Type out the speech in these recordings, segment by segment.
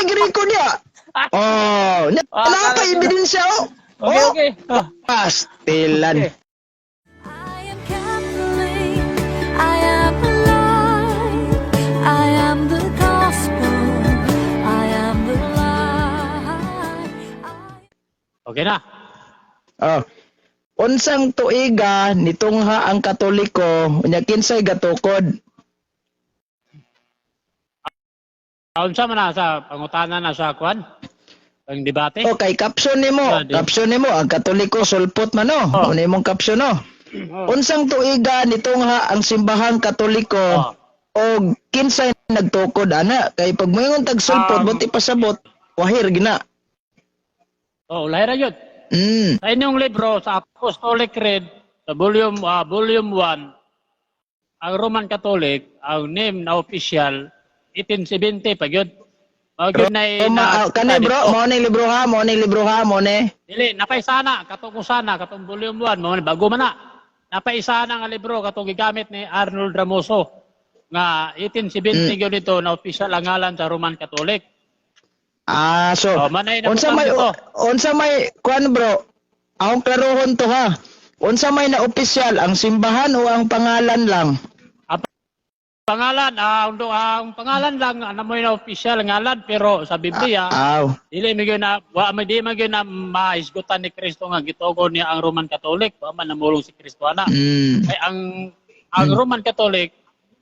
Griko niya. Oh, na Ah, naa pa ebidensya oh. Okay, Oh, okay. Oh, pastilan. Okay. I am Catholic. I am alive. I am the gospel. I am the light. Okay na. Oh. Unsang tuiga nitungha ang Katoliko unya kinsay gatukod? Unsa man na sa pangutana na sa kwan? Ang debate? Okay, caption nimo. Ah, di. Caption nimo ang Katoliko sulpot man no. Oh. Una imong caption no. Oh. Unsang tuiga nitungha ang simbahang Katoliko Oh. og kinsay nagtukod ana? Kay pag moingon tag sulpot, buti pasabot wahir gina. Oh, lahi ra gyud. Mm. Sa inyong libro sa Apostolic Creed, sa volume 1, ang Roman Catholic, ang name na official 1870 pa gyud. Mao gyud na Roma, ah, kani bro, mao ni libro ha, mao ni libro ha, mao ni. Dili, napaisana katong usana katong volume 1, mao ni bago man na. Napaisana nga libro katong gigamit ni Arnold Ramoso nga 1870 gyud ito na official ang ngalan sa Roman Catholic. Ah, so Oh, manay na unsa butang may dito. unsa may kuan bro? Akong klarohon to ha. Unsa may na opisyal, ang simbahan o ang pangalan lang? Ang pangalan, ang pangalan lang ano mo na official ngalan, pero sa Biblia Aw. dili man gyud na wa man di man gyud na mahisgutan ni Kristo nga gitugon niya ang Roman Catholic, wa man namulong si Kristo ana. Kay ang Roman Catholic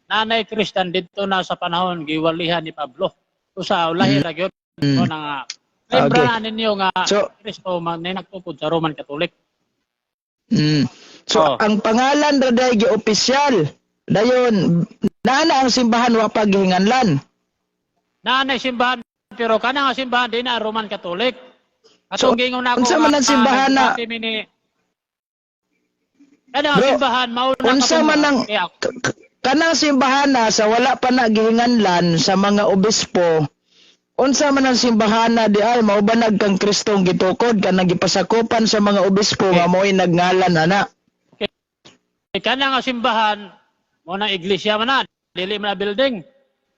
nanay Christian didto na sa panahon giwalihan ni Pablo. So sa lahi ra gyud mo na nga. Libra na ninyo nga Kristo man nay nagtukod sa Roman Catholic. So Oh. ang pangalan ra day gi opisyal. Dayon naa na ang simbahan wa pa gihinganlan. Naanay simbahan pero kana nga simbahan di na Roman Catholic. So, Atong gingon nako unsa man ang simbahan na- nagdebate mi ni kana nga Bro, simbahan mao na unsa katong- man ang Kaya, kanang simbahan na sa wala pa na gihinganlan sa mga obispo, unsa man ang simbahan na di ay mao ba nagkang Kristong gitukod kanang gipasakopan sa mga obispo nga mo'y nagngalan ana? Eh, kana nga simbahan mo na iglesia man na, dili man na building.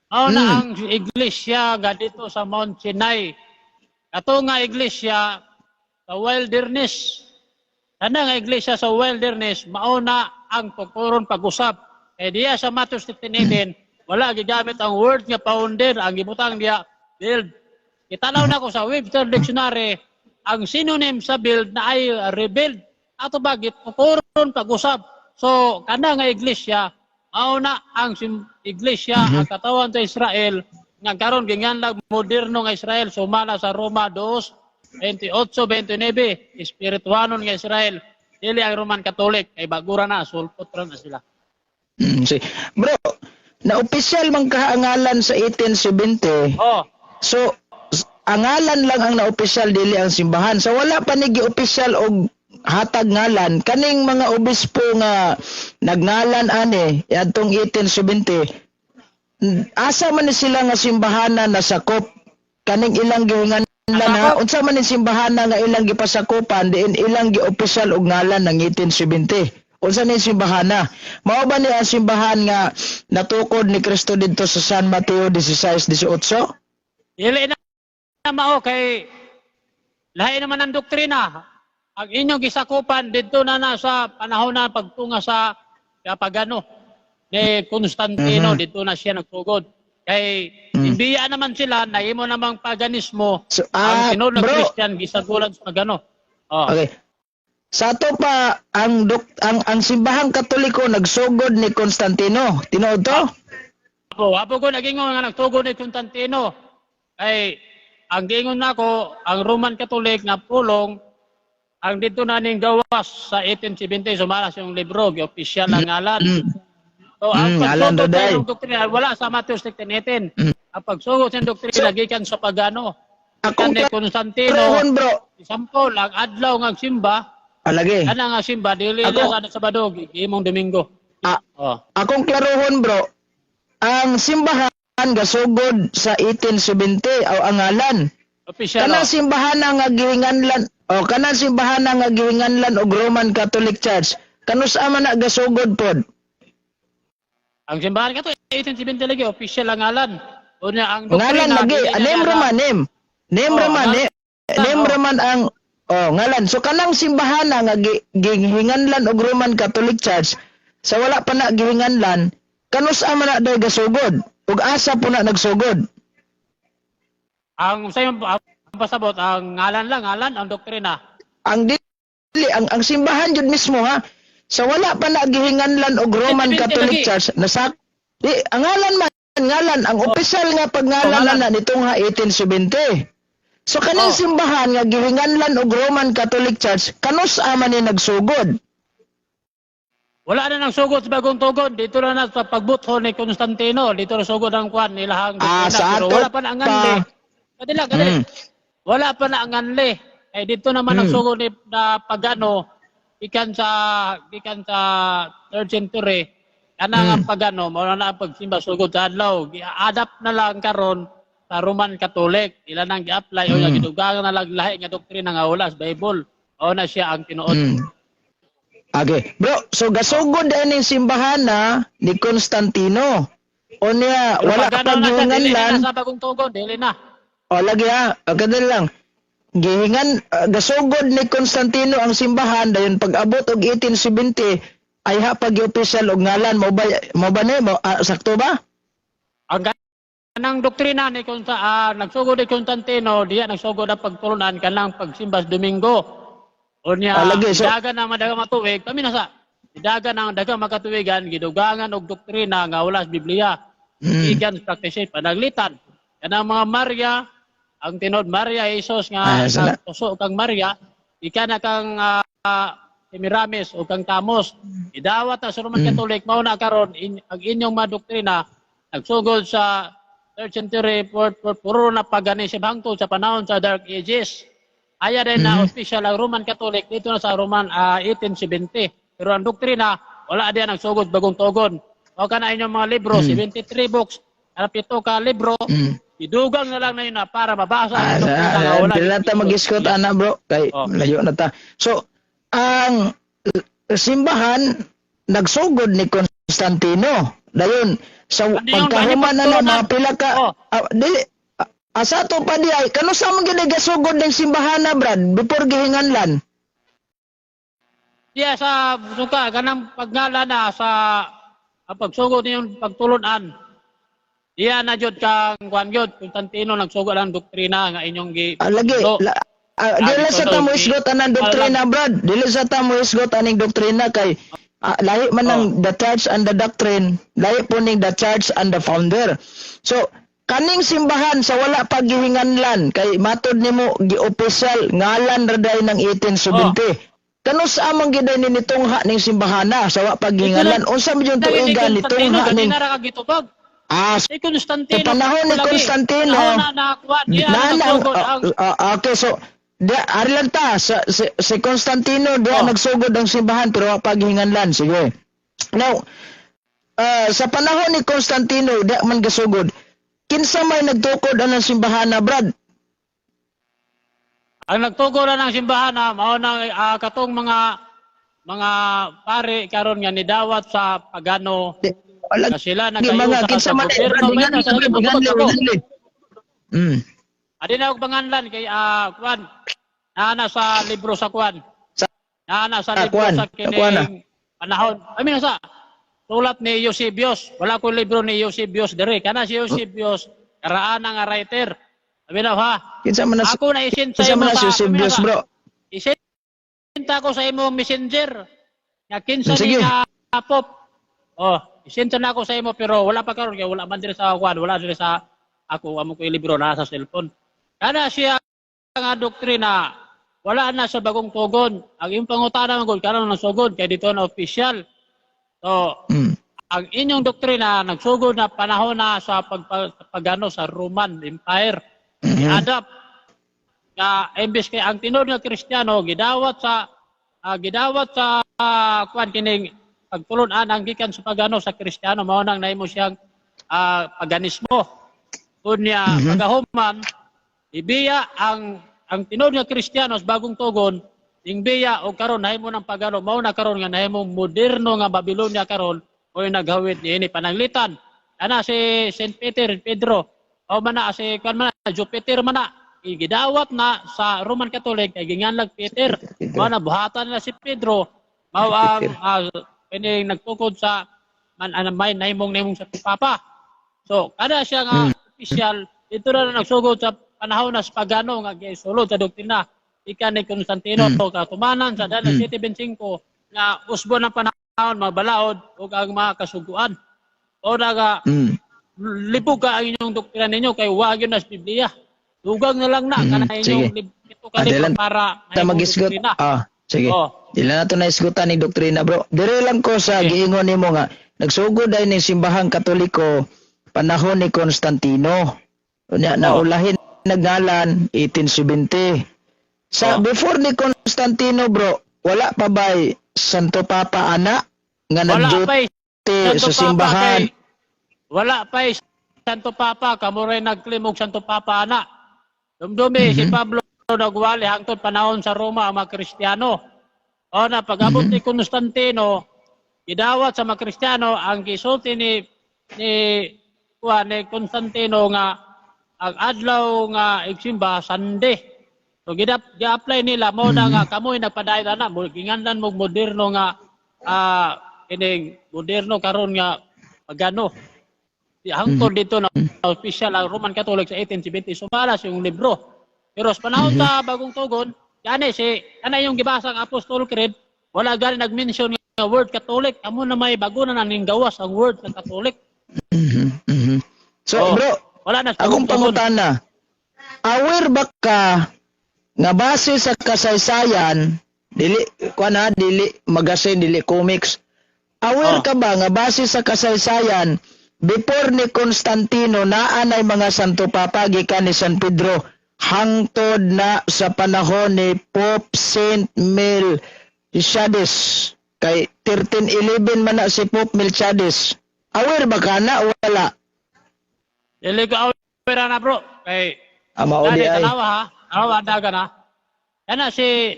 Mao na ang iglesia nga dito sa Mount Sinai. Kato nga iglesia sa wilderness. Kana nga iglesia sa wilderness mao na ang tukuron pag-usab. Kay diya sa Matthew 15:18 wala gigamit ang word nga founder, ang gibutang diya build. Itanaw na ko sa Webster Dictionary, ang synonym sa build na ay rebuild. Ato ba gitukuron pag-usab. So kana nga iglesia mao na ang iglesia, ang katawan sa Israel nga karon ginganlag moderno nga Israel sumala sa Roma 2:28-29, espirituanon nga Israel, dili ang Roman Catholic kay bagura na, sulpot ra na sila. Si. Bro, na opisyal man ka ang ngalan sa 1870. Oh. So ang ngalan lang ang naopisyal, dili ang simbahan. So wala pa ni gi-opisyal og hatag ngalan kaning mga obispo nga nagngalan ani adtong 1870. Asa man ni sila nga simbahana nasakop kaning ilang gihinganlan ha? Nasakop? Unsa man ni simbahana nga ilang gipasakopan diin ilang gi-opisyal og ngalan ng 1870? Unsa ni simbahana? Mao ba ni ang simbahan nga natukod ni Kristo didto sa San Mateo 16:18? Dili na mao kay lahi naman ang doktrina. Ang inyong gisakupan didto na na sa panahon na pagtunga sa pagano ni Constantino, didto na siya nagsugod. Kay imbiya naman sila, nahimo namang paganismo So, ang tinuod na bro. Christian gisagulan sa pagano. Oh. Okay. Sa ato pa ang dok, ang simbahang Katoliko nagsugod ni Constantino. Tinuod to? Apo, apo ko nagingon nga nagsugod ni Constantino. Kay ang giingon nako, ang Roman Catholic nga pulong ang dito na ning gawas sa 1870 sumala sa yung libro, gi-official ang ngalan. So ang Ngalan pagsugod daw, day. sa doktrina wala sa Matthew 16:18. Ang pagsugod sa doktrina gikan sa pagano. Akong Gikan ni Constantino, klarohon, bro. Example, ang adlaw nga simba, Alagi. kana nga simba dili na sa Sabado, imong Domingo. Ah, Oh. akong klarohon, bro. Ang simbahan gasugod sa 1870 aw ang ngalan. Official. Kanang Oh. simbahan na nga gihinganlan o kanang simbahan na nga gihinganlan og Roman Catholic Church. Kanus-a man na gasugod pod? Ang simbahan kato 1870 lagi official ang ngalan. Unya ang Ngalan doktrina lagi, dili na name niya raman name. Name Oh, raman ngalan, eh. Name oh. raman ang oh ngalan. So kanang simbahan na nga gihinganlan og Roman Catholic Church sa wala pa na gihinganlan, kanus-a man na day gasugod ug asa po na nagsugod? Ang sa iyong ang pasabot, ang ngalan lang, ngalan ang doktrina. Ang dili ang simbahan jud mismo ha, sa wala pa na gihinganlan og Roman 20 Catholic lagi. Church nasak di ang ngalan man ngalan ang opisyal nga pagngalan Oh, ngalan. na nitong ha 1870. So kaning simbahan nga gihinganlan og Roman Catholic Church, kanus-a man ni nagsugod? Wala na nang sugod sa Bagong Tugon. Dito na na sa pagbutho ni Constantino. Dito na sugod ang kwan, ilahang Ah, doktrina. sa Pero ato wala pa na ang nganli. pa. Kadali lang, kadali. Wala pa na ang nganli. Eh, dito naman ang sugod ni na pagano gikan sa 3rd century. Kana nga pagano, mao na ang pagsimba sugod sa adlaw. Gi-adapt na lang karon sa Roman Catholic. Ila nang gi-apply o gidugangan na lang lahi nga doktrina nga wala sa Bible. Mao na siya ang tinuod. Okay. Bro, so gasugod din ning simbahan na ni Constantino. O niya, Pero wala pagano pa na siya, dili na gihinganlan. sa Bagong Tugon, dili na. O lagi ha, kadali lang. Gihingan gasugod ni Constantino ang simbahan, dayon pag-abot og 1870 ay ha pag official og ngalan. Mo ba ni mo, sakto ba? Ang kanang doktrina ni Consta, nagsugod ni Constantino, diya nagsugod ang pagtulunan kanang pagsimba sa Domingo. Unya, Ah, lagi, so- dagan ang madagang matuig, kami na sa dagan ang dagang makatuwigan, gidugangan og doktrina nga wala sa Biblia. Gikan sa practice panaglitan. Kanang mga Maria, ang tinuod Maria Jesus nga Ah, sana. tuso kang Maria, ika na kang Semiramis o kang Tamos. Idawat na sa Roman Catholic, mao na karon ang inyong mga doktrina nagsugod sa 3rd century, 4th, 4th, puro na paganism hangtod sa panahon sa Dark Ages. Aya din na official ang Roman Catholic dito na sa Roman 1870. Pero ang doktrina wala diyan nagsugod Bagong Tugon. O kana inyong mga libro, 73 books, ana pito ka libro, idugang na lang na yun na para mabasa ang doktrina nga wala Dili na ta mag-isgot ana, bro, kay layo na ta. So ang simbahan nagsugod ni Constantino. Dayon sa Ano yung pagkahuman na na mga pila ka dili asa to pa di ay kanu sa man gid gasugod ning simbahan na, Brad, before gihinganlan? Diya sa suka kanang pagngala na sa ang pagsugod niyong pagtulunan. Diya na jud kang kuan jud Constantino nagsugod ang doktrina nga inyong gi Lagi tulo. dili sa ito ta daw, mo isgot anang doktrina, Brad. Dili sa ta mo isgot aning doktrina kay lahi man ng the church and the doctrine, lahi po ning the church and the founder. So kaning simbahan sa wala pa gihinganlan, kay matod nimo gi-official ngalan ra day ng 1870. Kanus amang giday ni nitungha ning simbahana sa wa pa gihinganlan? Unsa man yung Dali ni tuigan Constantino, nitungha ning ganina ra ka gitubag. Si Constantino Sa panahon ni lagi. Constantino, Panahon na nakuan, diya na, na, nagsugod ang okay, so di ari lang ta sa, si Constantino diya nagsugod ang simbahan pero wa pa gihinganlan. Sige. Now, sa panahon ni Constantino diya man gasugod. Kinsa may nagtukod anang simbahan na, Brad? Ang nagtugo na ng simbahan na mao na katong mga pare karon nga nidawat sa pagano Wala nga sila mga nagayusa kinsa sa man eh, Brad, gobyerno may hinganli, nasa lagi hinganli, ako. hinganli. Adi na og panganlan kay kuan naa sa libro sa kuan. Naa sa libro kuan, sa sa kuan na. kining panahon. I mean sa sulat ni Eusebius. Wala ko libro ni Eusebius diri. Kana si Eusebius karaan nga writer. Sabi na ha. Kinsa man na Ako na isend sa kinsa imo man na sa si Eusebius, bro? Isend ko sa imo messenger. Nga kinsa ni Sige. nga pop. Oh, isend na ako sa imo pero wala pa karon kay wala man diri sa kuan, wala diri sa ako amo ko libro na sa cellphone. Kana siya nga doktrina wala na sa Bagong Tugon. Ang iyong pangutana man gud karon nasugod kay dito na official. So, ang inyong doktrina nagsugod na panahon na sa pagano sa Roman Empire. I-adapt nga imbes kay ang tinuod nga Kristiyano gidawat sa kuan kining pagtulun-an ang gikan sa pagano sa Kristiyano, mao nang nahimo siyang paganismo. Unya pagahuman ibiya ang tinuod nga Kristiyano sa Bagong Tugon ingbiya og karon nahimo ng pagano, mao na karon nga nahimong moderno nga Babylonia karon o naghawit niini pananglitan. Ana si Saint Peter Pedro. O man na si kan man na, Jupiter man na gidawat na sa Roman Catholic kay ginganlag Peter. Pedro. Mao na buhatan nila si Pedro, mao ang Peter. Kining nagtukod sa man may nahimong nahimong sa Papa. So kada siya nga official dito na nagsugod sa panahon na sa pagano nga gisulod sa doktrina ikan ni Constantino katumanan sa Daniel 7:25 nga usbon ang panahon mabalaod ug ang mga kasuguan. O na nga libog ka ang inyong doktrina ninyo kay wa gyud na sa Biblia. Dugang na lang na kana inyong Sige. pito ka libro Adelan para ta mahimong magisgot. doktrina. Ah, sige. Oh. Dili na to naisgutan ni doktrina, bro. Dire lang ko sa Sige. giingon nimo nga nagsugod ay ning simbahang Katoliko panahon ni Constantino. Unya naulahin nagnalan 1870. Sa before ni Constantino, bro, wala pa ba'y Santo Papa ana nga Wala nag-duty pa sa Santo Papa simbahan? kay wala pa Santo Papa kamo ray nag-claim og Santo Papa ana. Dumdumi si Pablo nagwali hangtod panahon sa Roma ang mga Kristiyano. O na pag-abot ni Constantino, gidawat sa mga Kristiyano ang gisulti ni kuan ni Constantino nga ang adlaw nga igsimba Sunday. So gi-apply nila mo na nga kamoy nagpadayon ana mo ginganlan mo moderno nga kining moderno karon nga pagano. Hangtod dito na official ang Roman Catholic sa 1870 sumalas yung libro. Pero sa panahon sa bagong tugon, gani si ana yung gibasa ang Apostol Creed, wala gani nag-mention nga word Catholic. Amo na may bago na naning gawas ang word nga Catholic. So, Oh, bro, wala na sa akong bagong tugon. pangutana, aware ba ka nga base sa kasaysayan, dili kuan ha, dili magazine, dili comics. Aware ka ba nga base sa kasaysayan before ni Constantino naa nay mga Santo Papa gikan ni San Pedro hangtod na sa panahon ni Pope Saint Melchiades kay 1311 man na si Pope Melchiades. Aware ba ka na o wala? Dili ko aware na, bro. Kay Mao di Dali, ay. tanawa ha. Tanawa, dagan ha. Kana si,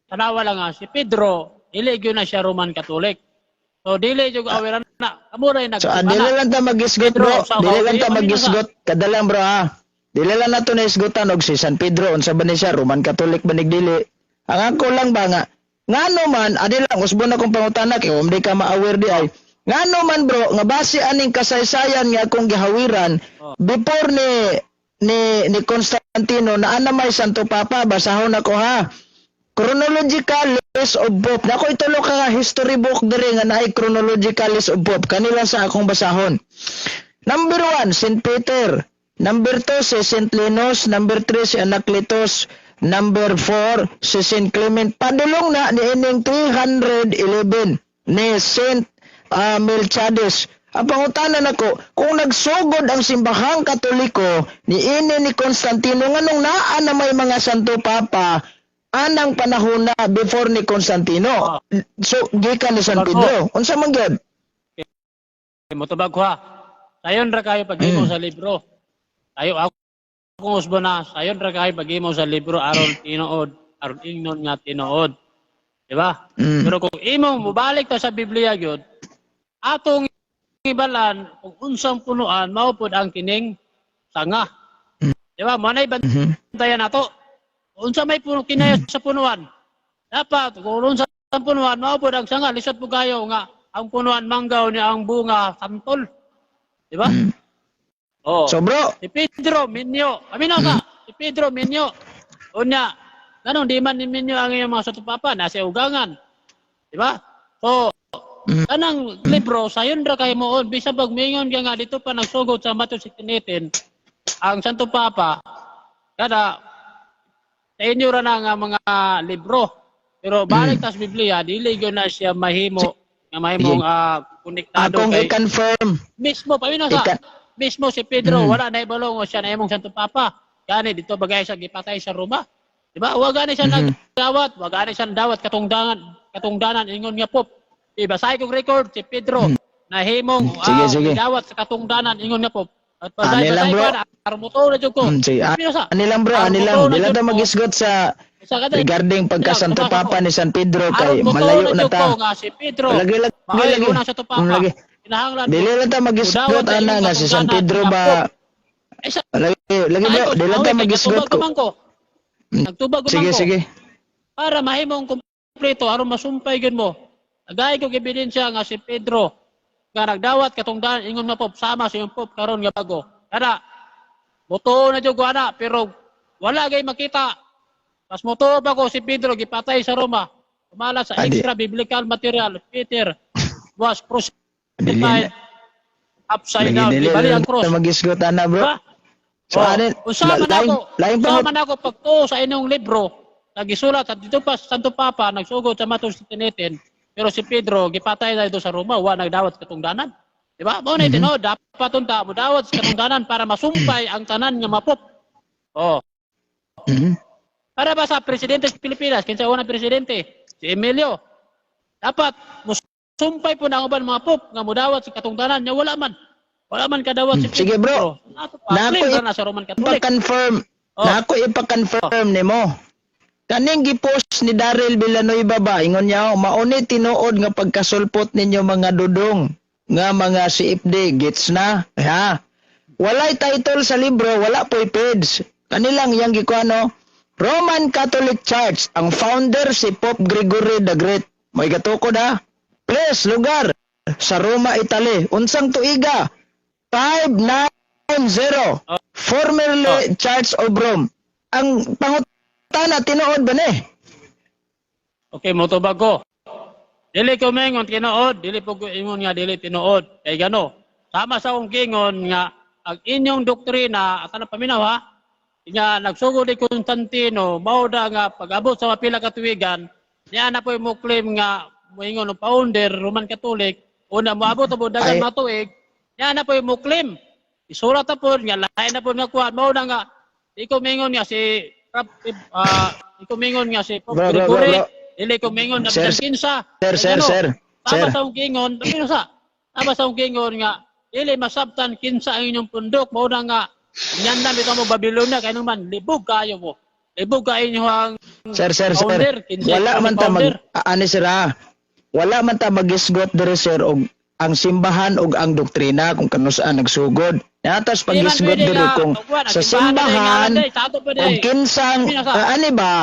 tanawa lang ha, si Pedro, dili gyud na siya Roman Catholic. So, dili gyud aware na. Amo ra So, dili nagkumana. lang ta magisgot, Pedro, bro. sa Dili lang ta Kauli, magisgot. Kadalang, bro, ha. Dili lang nato naisgutan og si San Pedro unsa ba ni siya, Roman Catholic ba nig dili. Ang ako lang ba nga ngano man adi lang usbon akong pangutana kay di ka ma-aware di ay. Ngano man, bro, nga base aning kasaysayan nga akong gihawiran before ni Constantino naa na may Santo Papa, basahon ako ha. Chronological list of Pope. Nako itulo ka nga history book diri nga naay chronological list of Pope. Kanila sa akong basahon. Number 1, St. Peter. Number 2, si St. Linus. Number 3, si Anacletus. Number 4, si St. Clement. Padulong na ni ining 311 ni St. Melchades. Ang pangutana nako, kung nagsugod ang simbahang Katoliko ni ini ni Constantino nganong naa na may mga Santo Papa anang panahon na before ni Constantino? So gikan ni San Bago. Pedro. Unsa man gyud? Motubag ko ha. Sayon ra kayo paghimo sa libro. Tayo ako kung usbo na, sayon ra kayo paghimo sa libro aron tinuod, aron ingnon nga tinuod. Di ba? Mm. Pero kung imong mobalik ta sa Biblia gyud, atong ibalan kung unsang punuan mao pod ang kining sanga. Di ba? Mo nay bantayan nato. Unsa may puno kinaya sa punuan? Dapat kung unsa ang punuan mao pod ang sanga, lisod po kayo nga ang punuan manggaw niya ang bunga santol. Di ba? Oh. So bro, Si Pedro Minyo. Amino ka. Si Pedro Minyo. Unya, ganun di man ni Minyo ang iyong mga Santo Papa nasa ugangan. Di ba? So, kanang libro sayon ra kay moon bisan pag mingon ka nga dito pa nagsugod sa Matthew 16:18 ang Santo Papa kada sa inyo ra na nga mga libro. Pero balik tas Biblia dili gyud na siya mahimo nga mahimong konektado akong kay i-confirm. mismo pamino sa mismo si Pedro wala na ibalo nga siya na imong Santo Papa gani dito bagay siya gipatay sa Roma, di ba? Wa gani siya nagdawat, wa gani siya dawat katungdangan katungdanan ingon nga pop. Ibasay kong record si Pedro nahimong Sige, sige. dawat sa katungdanan ingon nga pop at Ani basay lang, basay bro. ko na armuto na jud ko. Sige. Pamino sa Ani lang, bro, ani lang. Armuto na Dili jud ta ko. magisgot sa Sa kada regarding pagka Santo Basa ko. Papa ni San Pedro kay Aron malayo mutuo na jud ta. ko nga si Pedro Lagi lagi mao'y lagi. unang Santo Papa Lagi. kinahanglan Dili lang ta magisgot Mudawat sa ana inyong nga si San katungdanan Pedro nga ba Pope. Ay, sa Lagi, lagi bro, ay, di lang ko, ta kay magisgot nagtubag ko. man ko. Nagtubag man Sige, ko. sige. Para mahimong kumpleto aron masumpay gyud mo. Agay ko ebidensya nga si Pedro nga nagdawat katong daan ingon nga pop sama sa iyong pop karon nga bago. Kana mutuo na jud ko ana, pero wala gay makita. Mas mutuo pa ko si Pedro gipatay sa Roma. Kumala sa Adi. Extra biblical material, Peter was Dili crucified na. upside Lagi down. dili Gibali lang ang cross. ta magisgot ana, bro. Diba? So Oh, ano, unsa man lain ako, lain pa unsa man ako pagtuo sa inyong libro, nagisulat at dito pa sa Santo Papa, nagsugod sa Matthew 17, pero si Pedro gipatay na dito sa Roma, wa nagdawat sa katungdanan. Di ba? Mao na tinuod, dapat unta modawat sa katungdanan para masumpay ang tanan nga mapop. Oh. Para ba sa presidente sa Pilipinas, kinsa unang presidente? Si Emilio. Dapat musumpay po na ang uban mga pop nga modawat sa katungdanan nya wala man. Wala man kadawat si Sige, bro. Pedro. Ato pa, Nako claim ra na sa Roman Catholic. Ipa-confirm. Oh. Na ako ipa-confirm nimo. Kaning gipost ni Daryl Villanueva ba, ingon niya, oh, mauni tinuod nga pagkasulpot ninyo mga dudong nga mga CFD gets na ha. Walay title sa libro, wala po'y page. Kanilang yang gikuano, Roman Catholic Church, ang founder si Pope Gregory the Great. May gatukod ha. Place, lugar, sa Roma, Italy. Unsang tuiga? 590. Formerly Church of Rome. Ang pangutana, tinuod ba ni? Okay, motubag ko. Dili ko mingon tinuod, dili po ko ingon nga dili tinuod. Kay gano, sama sa akong gingon nga ang inyong doktrina, at ano paminaw ha, nga nagsugod ni Constantino, mao da nga pag-abot sa mapila ka tuwigan, niya na po mo claim nga moingon og founder Roman Catholic, una moabot og dagan Ay. mga tuig, niya na po mo claim. Isulat na po nga lahi na po nga kuan, mao na nga di ko mingon nga si di ko mingon nga si Pope Bro, bro, bro, Gregory, bro. dili ko mingon nga Sir, bisan kinsa. sir, sir, Ano, sir, tama sir. sa akong gingon, ano sa? Tama sa akong gingon nga dili masabtan kinsa ang inyong pundok, mao na nga yan lang bitaw mo Babylonia kay man libog kayo mo. Libog kayo inyo ang Sir, sir, sir. founder, kinsa Wala ang man ta mag founder. ani sir ha. Wala man ta magisgot diri, sir, og ang simbahan og ang doktrina kung kanusaan nagsugod. Natas Di man paggisgot pwede diri nga, kung kuwan, ang sa simbahan na simbahan ngalan day, sa ato pa day. og kinsang Sabi na sa- ani ba?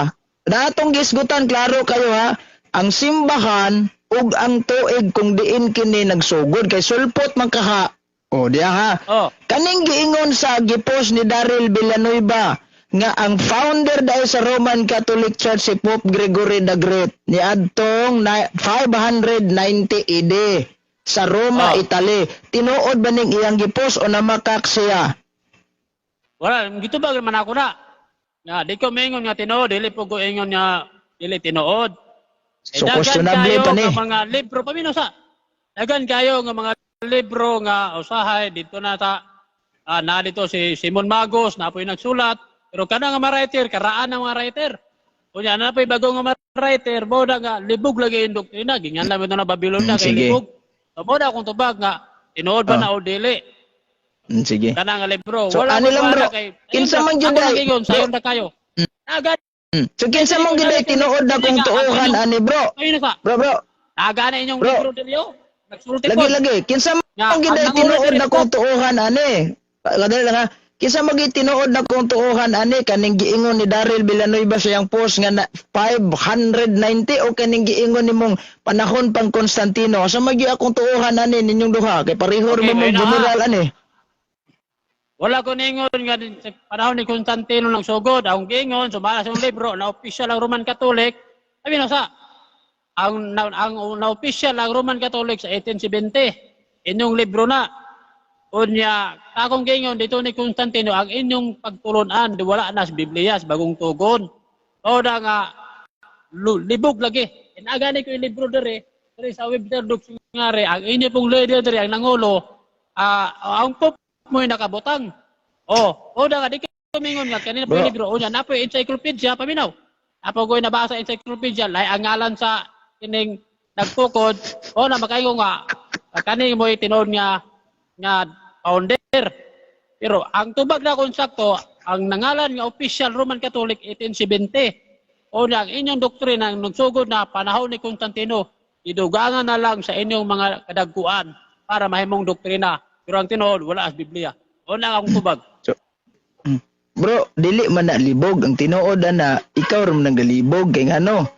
Natong gisgutan klaro kayo ha. Ang simbahan ug ang tuig kung diin kini nagsugod kay sulpot man kaha. O diya ha. Oh. Kaning giingon sa gipost ni Daryl Villanueva nga ang founder dahil sa Roman Catholic Church si Pope Gregory the Great niadtong 590 AD sa Roma, Oh. Italy. Tinuod ba ning iyang gipost o namakak siya? Wala, gitubag man ako na. Nga di ko mingon nga tinuod, dili po ko ingon nga dili tinuod. Eh, So daghan questionable kayo pa ni. nga mga libro pamino sa. Daghan kayo nga mga libro nga usahay dito na sa na dito si Simon Magos na po'y nagsulat, pero kana nga mga writer karaan ang mga writer. Unya na po'y bago nga mga writer mo na nga libog lagi yung doktrina gingan lang ito na Babylon na kay Sige. libog. So, mo na akong tubag nga tinuod ba Ah. na o dili Sige. kana nga libro. So, Wala ano ko lang, wala bro? kay Kinsa man gyud Ako ay- lang ingon, sayon na kayo. Naga So kinsa man gyud ay tinuod na kung tuohan ani, bro? ayun na sa. Bro, bro. Naga na inyong Bro. libro dili oh. Nagsulti Lagi po. lagi kinsa Nga, man gyud ay ang tinuod nangulo na kung tuohan ani? Kadali lang ha. Kinsa man gyud tinuod na kung tuohan ani, kaning giingon ni Daryl Villanueva sa iyang post nga na 590 o kaning giingon nimong panahon pang Constantino? Asa man gyud akong tuohan ani ninyong duha kay pareho Okay, ra mo ayun na, general ani? Wala ko ningon nga din sa panahon ni Constantino ng sugod, ang gingon sumala sa libro na official ang Roman Catholic. Sabi na sa ang na official ang Roman Catholic sa 1870. Inyong libro na. Unya, akong gingon dito ni Constantino ang inyong pagtulunan di wala na sa Biblia sa bagong tugon. O na nga libog lagi. Inagani ko yung libro dere, dere sa Webster Dictionary, ang inyo pong leader dere ang nangulo, ang pop mo'y nakabutang. Oh, o na nga di ko mingon nga kanina po Bro. yung libro, unya na po yung encyclopedia paminaw. Apo ko yung nabasa encyclopedia, lay ang ngalan sa kining nagtukod, o na makaingon nga kaning mo'y tinuod nga nga founder. Pero ang tubag na konsakto, ang nangalan nga official Roman Catholic 1870. O na ang inyong doktrina ang nagsugod na panahon ni Constantino, idugangan na lang sa inyong mga kadagkuan para mahimong doktrina. Pero ang tinuod, wala as Biblia. O na ang tubag. So, Bro, dili man na libog ang tinuod na ikaw ra man nagalibog kay ngano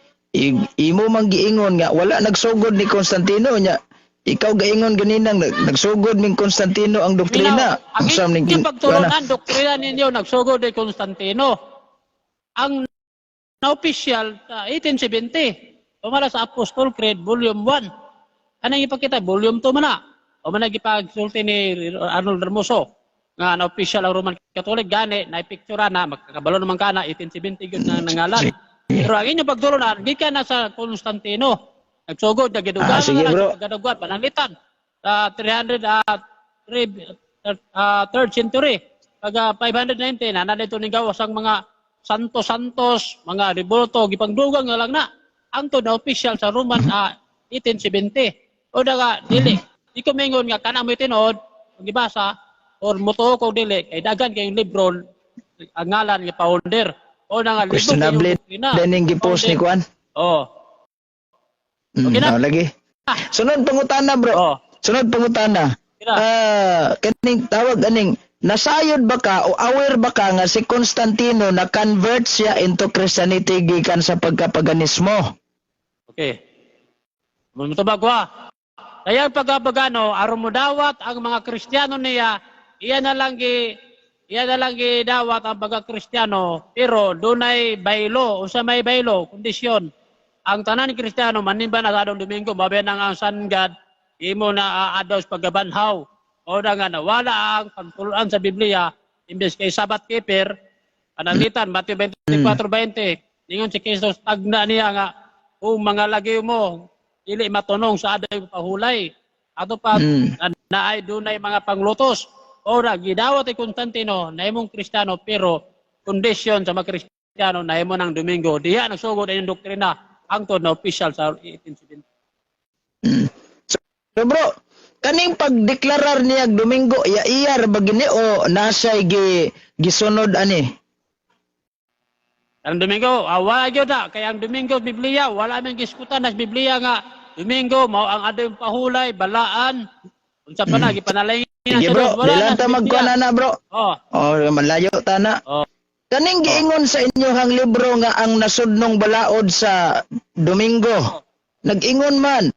imo man giingon nga wala nagsugod ni Constantino nya ikaw gaingon ganinang nagsugod ning Constantino ang doktrina. Minaw, ang Unsa man ning inyong pagtulunan, doktrina ninyo, nagsugod ni Constantino. Ang na-official sa 1870, pumala sa Apostles' Creed, Volume 1. Anong ipakita? Volume 2 man na. O man nagipagsulti ni Arnold Hermoso nga na-official ang Roman Catholic gani na ipicture na magkakabalo naman ka na 1870 gyud na nangalan. Pero ang inyong pagtulunan gikan na sa Constantino. Nagsugod nagidugan Ah, sige, na bro. sa pagkadugan pananglitan sa 300 third century. Pag 590 na dito ning gawas ang mga santos-santos, mga rebulto, gipangdugang nga lang na. Angtod na official sa Roman 1870. O daga dili. Di ko mingon nga kana mo tinuod, kung gibasa or mutuo ko dili kay daghan kayong libro ang ngalan nga founder. O na nga libro Questionable kayong doktrina. din ning gipost ni Kuan. Oh. Okay na. Oh, lagi. Sunod pangutana, bro. Oh. Sunod pangutana. Okay na. Ah, kaning tawag aning nasayod ba ka o aware ba ka nga si Constantino na convert siya into Christianity gikan sa pagkapaganismo? Okay. Mutubag ko ha. Kaya ang pagkapagano, aron mo dawat ang mga Kristiyano niya, iya na lang gidawat ang pagka-Kristiyano, pero dunay baylo, unsa may baylo, kondisyon. Ang tanan ni Kristiyano manimba na sa adong Domingo, mabayan ang sun god, imo na aadaw sa pagkabanhaw. O na nga nawala ang pagtuluan sa Biblia, imbes kay Sabbath keeper, pananglitan, Matthew 24:20, ingon si Kristo, tagna niya nga, kung mga lagi mo, dili matunong sa aday pahulay. Ato pa, na, naay dunay mga panglutos. Ora, gidawat ni Constantino, na imong Kristiyano, pero kondisyon sa mga Kristiyano na imo ng Domingo. Diha nagsugod ang doktrina hangtod na official sa 1870. So bro, kaning pagdeklarar niya Domingo, iya iya ra ba gini o nasay gisunod ani? Ang Domingo, wala gyud na. Kaya ang Domingo, Biblia, wala man giskutan na sa Biblia nga Domingo, mao ang adong pahulay, balaan. Unsa pa na, gipanalangin Sige sa bro, Dios. Wala dilan na ta sa Biblia. magkuan na bro. Oh, Oh, malayo ta na. oh. Kaning giingon sa inyohang libro nga ang nasudnong balaod sa Domingo. Nag-ingon man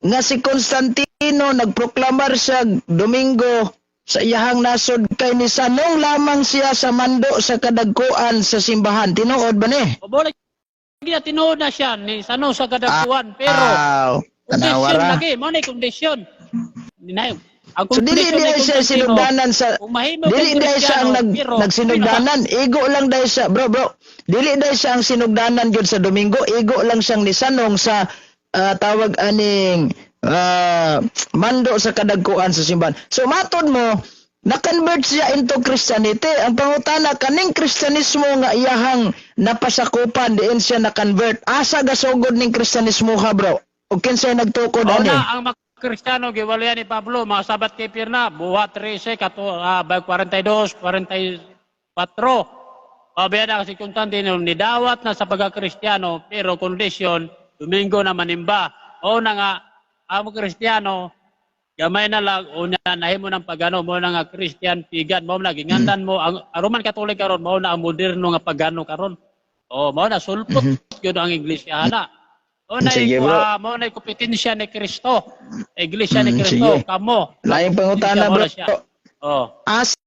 nga si Constantino nagproklamar siya Domingo sa iyahang nasod kay ni sanong lamang siya sa mando sa kadagkuan sa simbahan. Tinuod ba ni? O bola gina tinuod na siya ni sano sa kadagkuan pero Aw, tanawa kondisyon ra. lagi mo na kondisyon. Ninayo. Ang So dili kondisyon ni diay siya Constantino, sinugdanan sa kung mahimo dili kang dai siya ang Kristiyano, pero nagsinugdanan, igo lang dai siya, bro, bro. Dili dai siya ang sinugdanan gyud sa Domingo, igo lang siyang nisanong sa tawag aning mando sa kadagkuan sa simbahan. So matod mo, na-convert siya into Christianity. Ang pangutana kaning Kristiyanismo nga iyahang napasakupan diin siya na-convert. Asa gasugod ning Kristiyanismo ha, bro? O kinsay nagtukod Oo ani? na, ang mga Kristiyano, giwalayan ni Pablo, mga Sabbath keeper na, buhat 13, 42, 44. Pabayaan na kasi Constantino, nidawat na sa pagka-Kristiyano, pero kondisyon, Domingo na manimba. O na nga, ang mga Kristiyano, gamay na lang, o na nahimo ng pagano, mo na nga Christian pagan, mo na gingandan mo, ang Roman Catholic karon mo na ang moderno nga pagano karon. O, mo na sulpot yun ang iglesia na. O na Sige, bro. Mo na kompetensya ni Kristo. Iglesia ni Kristo, sige. kamo. Laing pangutana, Iglesia mo bro. na siya. Oh. Asa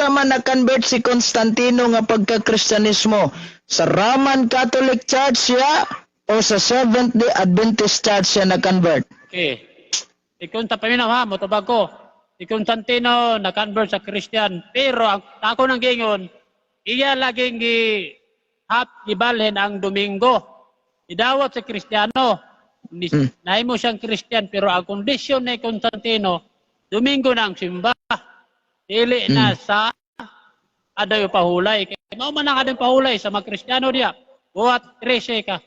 man na-convert si Constantino nga pagka-Kristiyanismo? Sa Roman Catholic Church siya o sa Seventh-day Adventist Church siya na-convert? Okay. Ikunta paminaw ha, motubag ko. Si Constantino na-convert sa Christian, pero ang ako nang gingon, iya laging gi hap gibalhin ang Domingo. Idawat sa Kristiyano. Nahimo siyang Christian pero ang kondisyon ni Constantino, Domingo na ang simba. Dili na sa aday pahulay. Kay mao man ang aday pahulay sa mga Kristiyano diya. Buhat 13 ka.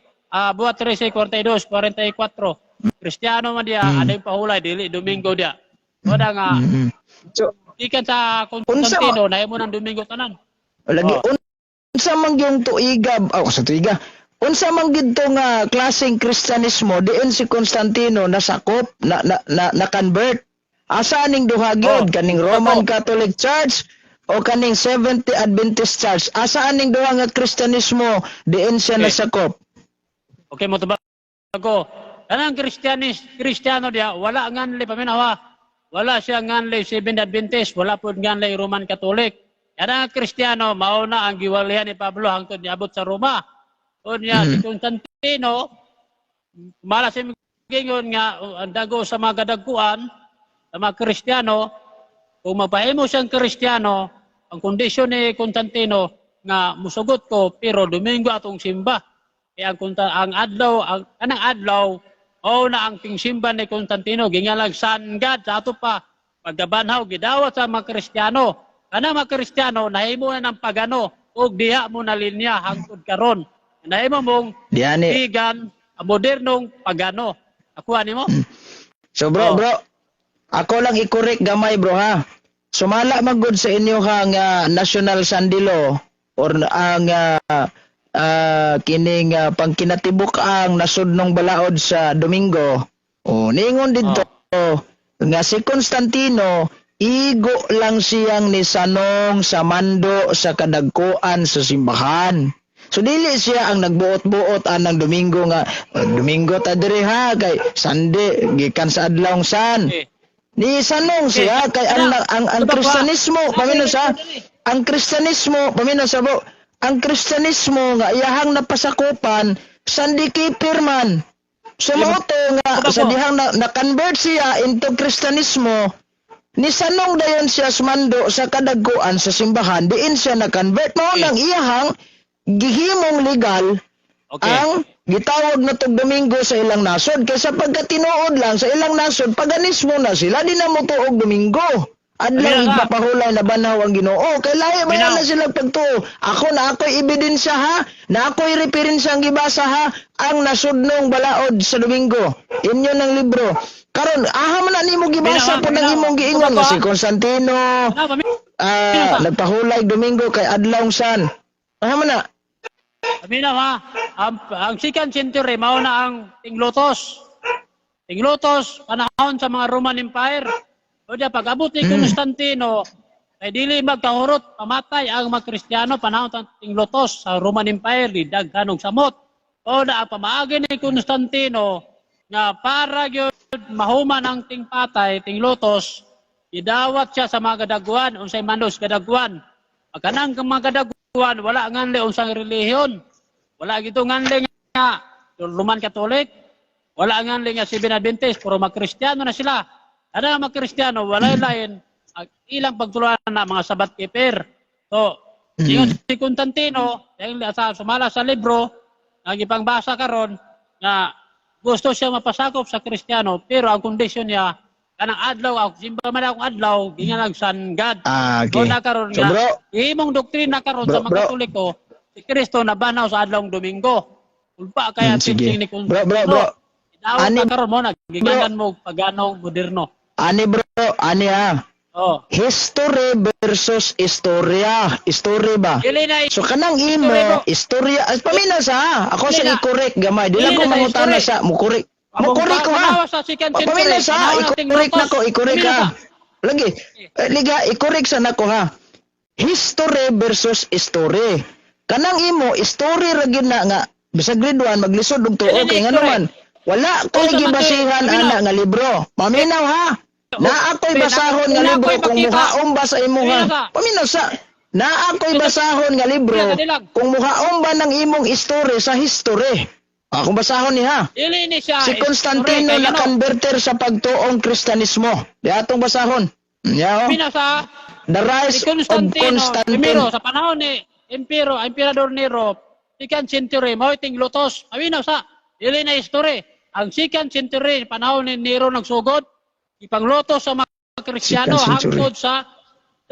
Buhat 13, 42, 44. Kristiyano man diya, aday pahulay dili Domingo diya. Wala nga So, gikan sa Constantino nahimo ng Domingo tanan. lagi Oh. unsa man yung tuiga, oh, sa tuiga. Unsa man gid to nga klaseng Kristiyanismo diin si Constantino nasakop na na, na, na convert? Asa ning duha gyud Oh, kaning Roman Catholic Church o kaning Seventh Adventist Church, asa aning duha nga Kristiyanismo diin siya nasakop? Okay mo tubag ko. Kanang Kristiyano diya wala nganli, paminaw ha. Wala siya nganli Seventh Adventist, wala pud nganli Roman Catholic. Kanang Kristiyano mao na ang giwalihan ni Pablo hangtod niabot sa Roma. Unya si Constantino mala si gingon nga ang dago sa mga kadagkuan sa mga Kristiyano, kung mapahimo siyang Kristiyano, ang kondisyon ni Constantino nga musugot ko pero Domingo atong simba. Kaya ang adlaw, ang kanang adlaw o na ang tingsimba ni Constantino gingalag Sun God sa ato pa pagkabanhaw gidawat sa mga Kristiyano. Kanang mga Kristiyano nahimo na ng pagano ug diha mo na linya hangtod karon. Nahimo mong Diani. pagan, ang modernong pagano. Akuha nimo? So bro, Oh. bro, ako lang i-correct gamay, bro, ha. Sumala magud sa inyo ha nga National Sunday Law or ang kining pangkinatibuk ang nasudnong balaod sa Domingo. O ningon didto nga si Constantino igo lang siyang nisanong sa mando sa kadagkuan sa simbahan. So dili siya ang nagbuot-buot anang Domingo nga "Domingo ta diri ha kay Sunday gikan sa adlawng sun." Ni sanong siya kay ang Ito pa. Kristiyanismo, paminaw sa ang Kristiyanismo, paminaw sa bro, ang Kristiyanismo nga iyahang napasakupan, Sunday keeper man. So mao to nga Ito pa sa po. dihang na convert siya into Kristiyanismo, ni sanong dayon siya sumando sa kadagkuan sa simbahan diin siya na-convert, mao nang iyahang gihimong legal ang gitawag na tog Domingo sa ilang nasod, kaysa pagkatinuod lang sa ilang nasod paganismo na sila, di na mo tuog Domingo adlaw Paminaw ka. ipapahulay na banhaw ang Ginoo kay lahi ba Paminaw. na sila pagtuo. Ako na ako'y ebidensya ha, na ako'y referensya ang gibasa ha, ang nasudnong balaod sa Domingo, inyo ng libro karon aha man na nimo gibasa Paminaw, po ng paminaw. imong giingon nga Ito pa. si Constantino Ah, paminaw ka. nagpahulay Domingo kay adlawng san aha man na. Paminaw ha. Ang second century mao na ang Tinglotos. Tinglotos panahon sa mga Roman Empire. O diya pag abot ni Constantino kay dili magkahurot pamatay ang mga Kristiyano panahon sa Tinglotos sa Roman Empire di daghan og samot. O na ang pamaagi ni Constantino nga para gyud mahuman ang tingpatay, Tinglotos, idawat siya sa mga kadaguan, unsay manos kadaguan. Pagkanang mga kadaguan, wala nganli unsang relihiyon. Wala gito nganli nga Roman Catholic, wala nganli nga Seventh Adventist, puro mga Kristiyano na sila. Ana mga Kristiyano, walay lain ang ilang pagtuluan na mga Sabbath keeper. So, ingon si Constantino, dahil sa sumala sa libro, ang ipangbasa karon nga gusto siya mapasakop sa Kristiyano, pero ang kondisyon niya kanang adlaw ako simba man akong adlaw gingalang Sun God. Ah, okay. So na karon So, nga bro, imong doktrina karon Bro, sa mga bro. Katoliko, si Kristo nabanaw sa adlawng Domingo. Ulpa kaya Sige. teaching ni Bro, bro, bro. Idawat Ani- na karon mo na giganan mo pagano moderno. Ani bro, ani ha. Oh. History versus istorya. Story ba? Dili na So kanang imo, History, bro. istorya, as paminaw sa ha. Ako Dili sa na. i-correct gamay. Di lang Dili ko na sa mangutana history. sa mo correct. Mo correct ko ha. Panawa sa second century. Paminaw sa Panahon ng i-correct Tinglotos. nako, i-correct Paminaw ha. sa. Lagi, liga, i-correct sa nako ha. History versus story. Kanang imo, story ra gyud na nga bisag grade 1 maglisod og tuo Dili na kay ngano history. man. Wala ko'y Unsa man gibasihan kay- ana nga libro. Paminaw ha. Na ako'y Pre, basahon nga na libro ako'y kung makita. muhaom ba sa imo ha. Paminaw sa. Paminaw sa. Na ako'y basahon nga libro Paminaw sa dilag. kung muhaom ba ng imong story sa history. Akong basahon ni ha. Dili ni siya. Si Constantino Story, kay na ano, converter sa pagtuong Kristiyanismo. Di atong basahon. Ya, oh. Paminaw sa The rise si of Constantino, Constantine. primero sa panahon ni Emperador Nero, second century, mao iting lotos. Paminaw sa dili na history. Ang second century, panahon ni Nero nagsugod, ipanglotos sa mga Kristiyano Second century. hangtod sa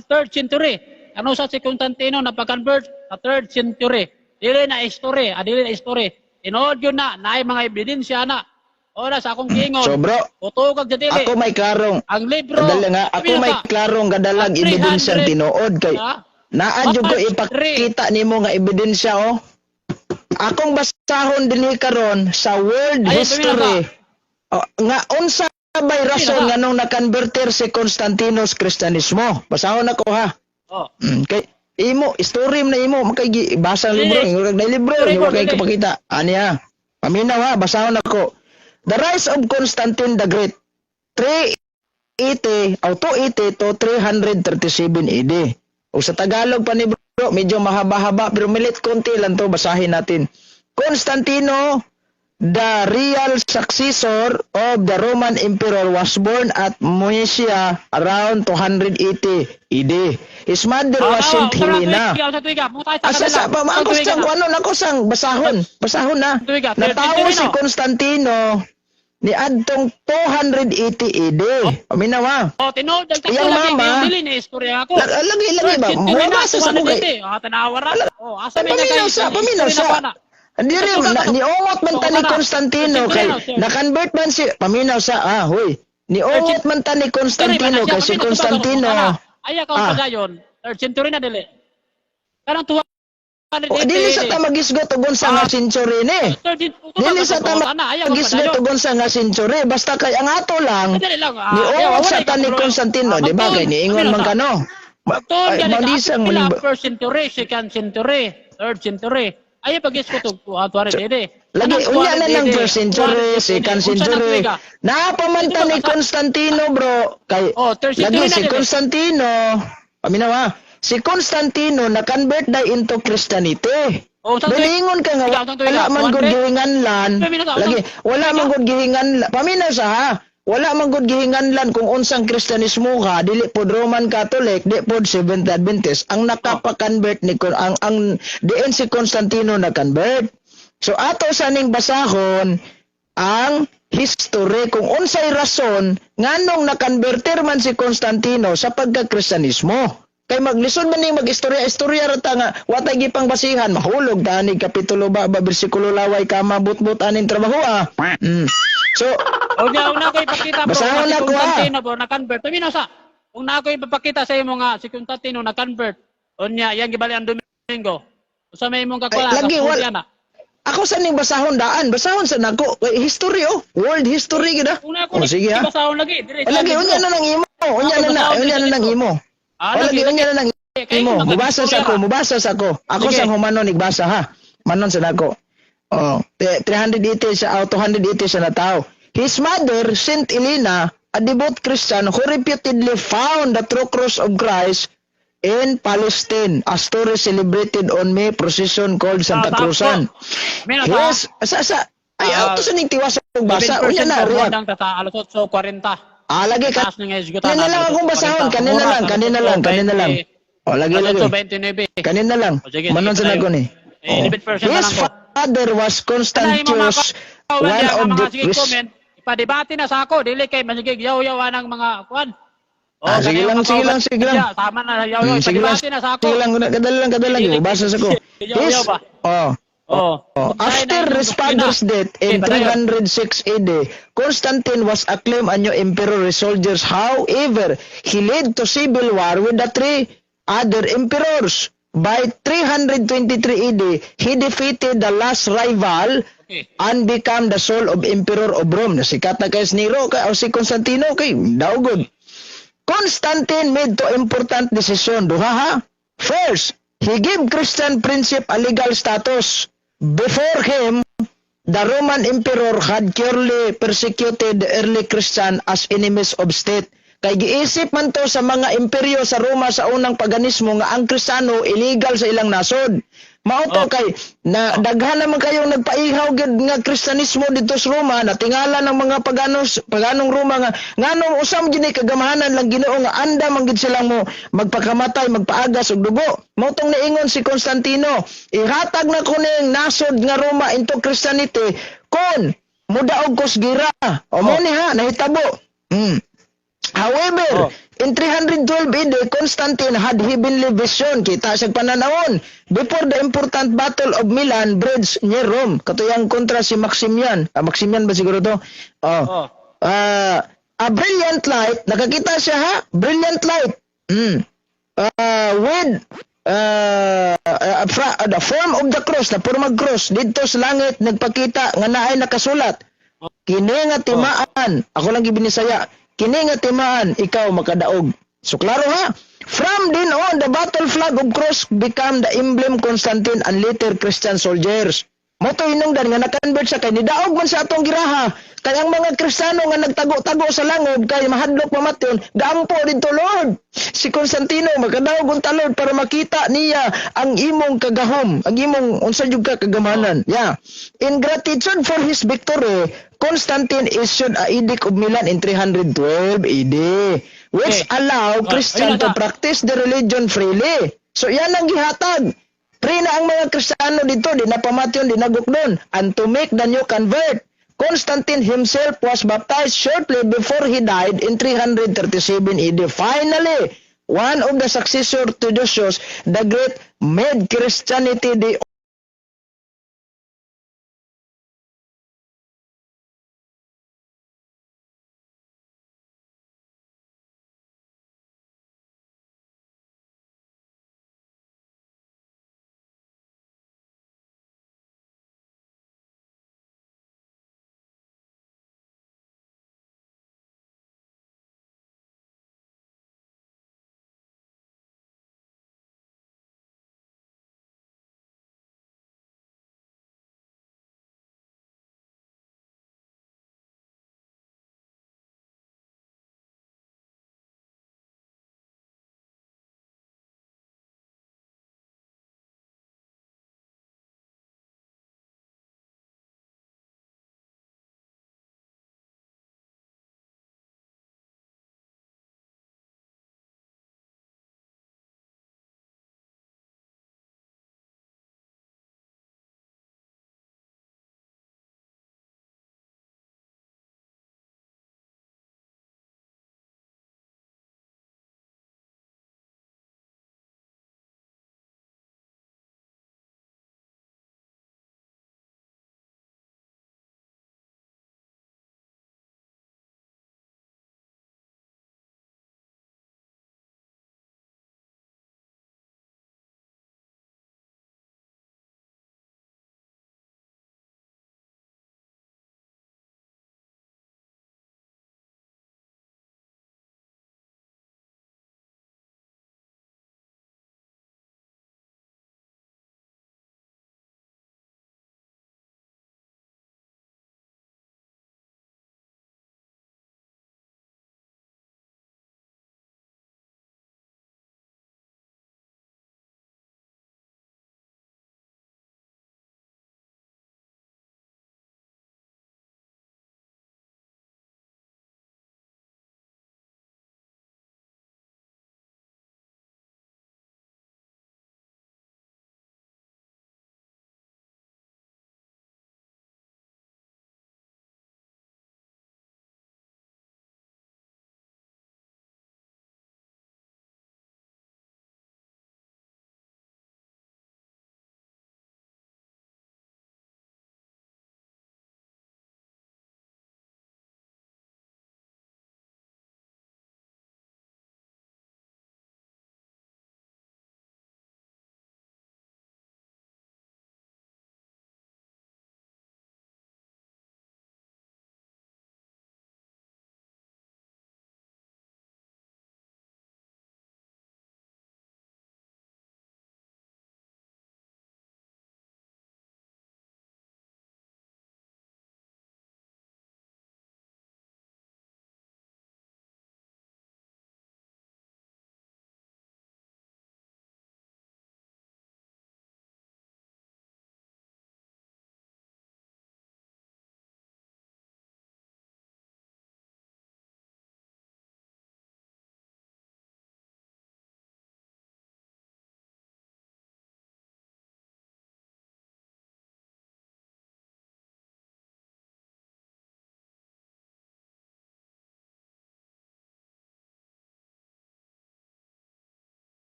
third century. Ano sa si Constantino napag-convert sa third century. Dili na history, dili na history. Tinuod yun na, naay mga ebidensya na. Ora sa akong giingon. So bro, Utugag sa dili. ako may klarong Ang libro. Dali nga, ako Paminaw may sa. klarong gadalag Ang ebidensya 300, tinuod kay Ha? naa jud ko March ipakita nimo nga ebidensya oh. Akong basahon dinhi karon sa world Ayun, history. Oh, nga unsa bay rason Tumina ka. nganong na-converter si Constantinos Kristiyanismo? Basahon ako ha. Oh. Kay imo story man na imo makay basa ang libro, Dili. murag na libro, Story ni ko, wa kay dili. kapakita. Ani ha. Paminaw ha, basahon ako. The Rise of Constantine the Great. 380 o 280 to 337 AD. O sa Tagalog pa ni bro, medyo mahaba-haba pero milit konti lang to, basahin natin. Constantino, the real successor of the Roman Emperor, was born at Moesia around 280 AD. His mother was Saint Helena. Sa tuiga, mutay sa Asa sa pa maangkos sang kung ano nako sang basahon, basahon na. Tuiga, Natawo si Constantino ni adtong 280 AD. Paminaw ha. Oh, tinuod ang Iyang lagi mama- kayo dili ni istorya ako. Lagi lagi ba? Mabasa sa kay. Ah, tanawa ra. Oh, asa may Paminaw sa, paminaw sa. Hindi rin, na, niungot man ta ni Constantino kay na-convert man si paminaw sa ah hoy. Niungot man ta ni Constantino kay si Constantino. Ay ka Ah. padayon, third century na dili. Kanang 280. O, dili sa ta magisgot og unsa nga century ni. Dili sa ta magisgot og unsa nga century basta kay ang ato lang Dili lang. Ah, niungot sa ta ni Constantino, di ba? Kay niingon man kano. Tuon Ay, gani ka malisang pila manib- first century, second century, third century. Ay pag-isgot og 280. Lagi unya na ng first century, second century. Naapamanta ni Constantino, bro. Kay Oh, third lagi century na si dili. Constantino, paminaw ha. Si Constantino na-convert na into Christianity. Oh, sa Bilingon ka nga Ikaw, sa tuig wala ka, man gud 200? gihinganlan. Paminaw sa- Lagi wala man gud gihinganlan. Paminaw sa ha. Wala man gud gihinganlan kung unsang Kristiyanismo ka, dili pod Roman Catholic, di pod Seventh Adventist. Ang nakapa-convert ni ang diin si Constantino na-convert. So ato sa ning basahon ang history kung unsay rason nganong nakonverter man si Constantino sa pagkakristianismo. Kay maglisod man ning mag-istorya-istorya ra ta nga watay gipang basihan mahulog ta ani kapitulo ba ba bersikulo laway kama butbut aning trabaho ah. So O niya, una ko ipakita bro, Basahon nga si na ko, ah. Constantino bro, na-convert. Paminaw sa, kung na ako ipapakita sa imo nga si Constantino na-convert, unya, yang gibali ang Domingo. Usa may imong kakuha, Ay, lagi, na. Ako sa ning basahon daan, basahon sa nako. Kay history oh, world history gid ah. Kung na ako Oh, sige ah. basahon lagi, dire. Ay, lagi unya na nang imo, unya na na, unya na nang imo. Ah, Oh, lagi unya na nang Kay imo. kung Mubasa sa mag-istorya ko, ra. mubasa sa ko. Ako Sige. sang humanon igbasa ha. Manon sa nako. Oh, 380 sa oh, 280 sa natao. His mother, Saint Elena, a devout Christian who reputedly found the true cross of Christ in Palestine, a story celebrated on May procession called Santa Ah, Cruzan. Paminaw sa, Yes, sa ay Ah, auto sa ning tiwas og basa. Unya 7% na, ko react. ang tata alas 8:40. Ah, lagi ka. Taas ng esgutan. Kanina lang akong basahon, kanina lang, kanina lang, kanina lang. Oh, lagi lagi. 8:29. Kanina lang. O, sige, Manon sige, sa tayo. nako ni. Eh, Oh. 11% na His lang ko. father was Constantius, one of the sige, priests. comment, ipadebate na sa ako, dili kay masigig yaw-yaw anang mga kuan. Oh, Ah, sige kanang lang, mga sige lang, comment sige lang. niya, tama na yaw-yaw, Sige lang, ipadebate na sa ako. sige lang, kadali lang, kadali lang. Dili Basa sa ko. Yaw-yaw His, ba? oh, Oh. Oh, after his father's death in Okay, padayon. 306 AD, Constantine was acclaimed a new emperor with soldiers. However, he led to civil war with the three other emperors. By 323 AD, he defeated the last rival and become the sole of emperor of Rome. Nasikat na kay Nero kay o si Constantino kay daugod. Constantine made two important decision. Duha ha. First, he gave Christian principle a legal status. Before him, the Roman emperor had clearly persecuted the early Christian as enemies of state. Kay giisip man to sa mga imperyo sa Roma sa unang paganismo nga ang Kristiyano illegal sa ilang nasod. Mao to Oh. kay na daghan naman kayong nagpaihaw gyud nga Kristiyanismo didto sa Roma, natingala ng mga paganos paganong Roma nga nganong usam gyud ni kagamahanan lang Ginoo nga anda man gyud silang mo magpakamatay, magpaagas og dugo. Mao tong niingon si Constantino, ihatag na ko ning nasod nga Roma into Christianity kon mudaog kos gira. O mo ni ha nahitabo. However, in 312 AD, Constantine had heavenly vision. Kita sa pananawon. Before the important battle of Milan Bridge near Rome. Katuyang kontra si Maximian. Ah, Maximian ba siguro to? Oh. Oh. Ah, a brilliant light. Nakakita siya ha? Brilliant light. With the form of the cross, na puro mag-cross, didto sa langit, nagpakita nga naay nakasulat. Kini nga timaan, ako lang gibinisaya, kini nga timaan, ikaw makadaog. So klaro ha. From then on, the battle flag of cross become the emblem Constantine and later Christian soldiers. Mao to hinungdan nga na-convert sa kay nidaog man sa atong giraha. Kay ang mga Kristiyano nga nagtago-tago sa langob kay mahadlok mamatyon, gaampo didto, "Lord. Si Constantino makadaog unta, Lord, para makita niya ang imong kagahom, ang imong unsa jud ka kagamanan." Yeah. In gratitude for his victory, Constantine issued a Edict of Milan in 312 AD, which allow Christian ayun na to ta. practice the religion freely. So yan ang gihatag. Free na ang mga Kristiyano dito, di na pamatyon, di na gukdon. And to make the new convert, Constantine himself was baptized shortly before he died in 337 AD. Finally, one of the successor to Theodosius the Great made Christianity the